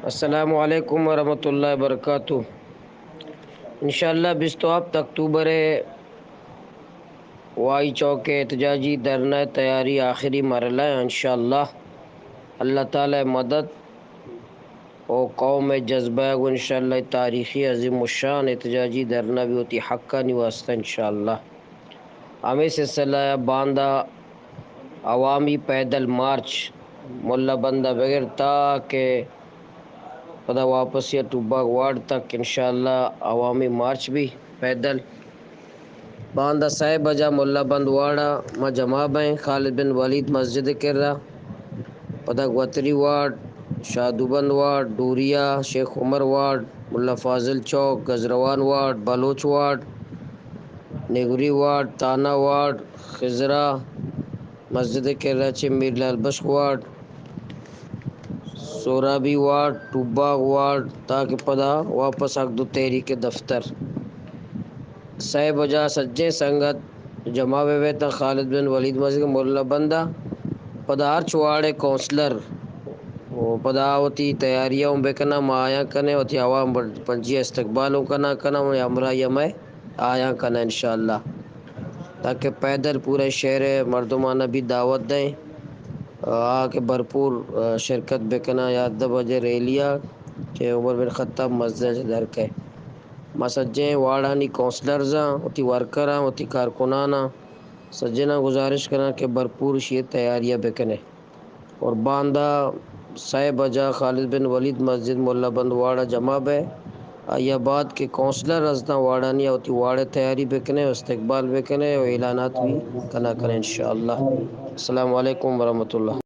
السلام علیکم ورحمۃ اللہ وبرکاتہ۔ انشاءاللہ بیست و ہفت اکتوبر ءَ وائی چوک ءَ احتجاجی دھرنا ءِ تیاری آخری مرحلہ ءَ۔ انشاءاللہ اللہ تعالی ءِ مدد و قوم ءِ جذبہ ءَ گوں انشاءاللہ تاریخی عظیم الشان احتجاجی دھرنا بھی وتی حقانی واسطہ انشاءاللہ۔ ہمے سلسلہ ءَ باندا عوامی پیدل مارچ ملا بند ءَ بگر تاکہ پدا واپسی ءَ ٹوباگ وارڈ تک انشاءاللہ عوامی مارچ بھی پیدل۔ باندا سئے بجا ملا بند وارڈ ءَ ما جمع بئیں خالد بن ولید مسجد ءِ کرا، پدا گوتری وارڈ، شادوبند وارڈ، ڈوریا، شیخ عمر وارڈ، ملا فاضل چوک، گزروان وارڈ، بلوچ وارڈ، نگوری وارڈ، تانا وارڈ، خضرا مسجد ءِ کرا چہ میر لال بخش وارڈ، سورابی وارڈ، ٹوباگ وارڈ، تاکہ پدا واپس حق دو تحریک ءِ دفتر۔ سئے بجا سجیں سنگت جمع بہ بیت خالد بن ولید مسجد ءِ ملا بند ءَ۔ پدا ہرچ وارڈ ءِ کونسلر و پدا وتی تیاری ءَ ہم بکناں، ما آیاں کنیں، وتی عوام بر-، پنچی ءِ استقبال ہم کناں، کناں، ہمراہی ءَ مئے آیاں کناں انشاءاللہ۔ تاکہ پیدل پورے شہر ءِ مردماناں بھی دعوت دئیں، آ کہ بھرپور، آ، شرکت بکناں۔ یازدہ بجے ریلی ءَ کہ عمر بن خطاب مسجد ءَ چہ در کئے۔ ما سجیں وارڈانی کونسلرز آں، وتی ورکر آں، وتی کارکنان آں، سجناں گزارش کناں کہ بھرپور اشی ءِ تیاری ءَ بکنیں۔ اور باندا سئے بجا خالد بن ولید مسجد ملا بند وارڈ ءَ جمع بئے۔ آئی ءَ بعد کہ کونسلر ہستاں وارڈانی، وتی وارڈ ءِ تیاری بکنیں، استقبال بکنیں و اعلانات بھی کنا کنیں انشاءاللہ۔ السلام علیکم ورحمۃ اللہ۔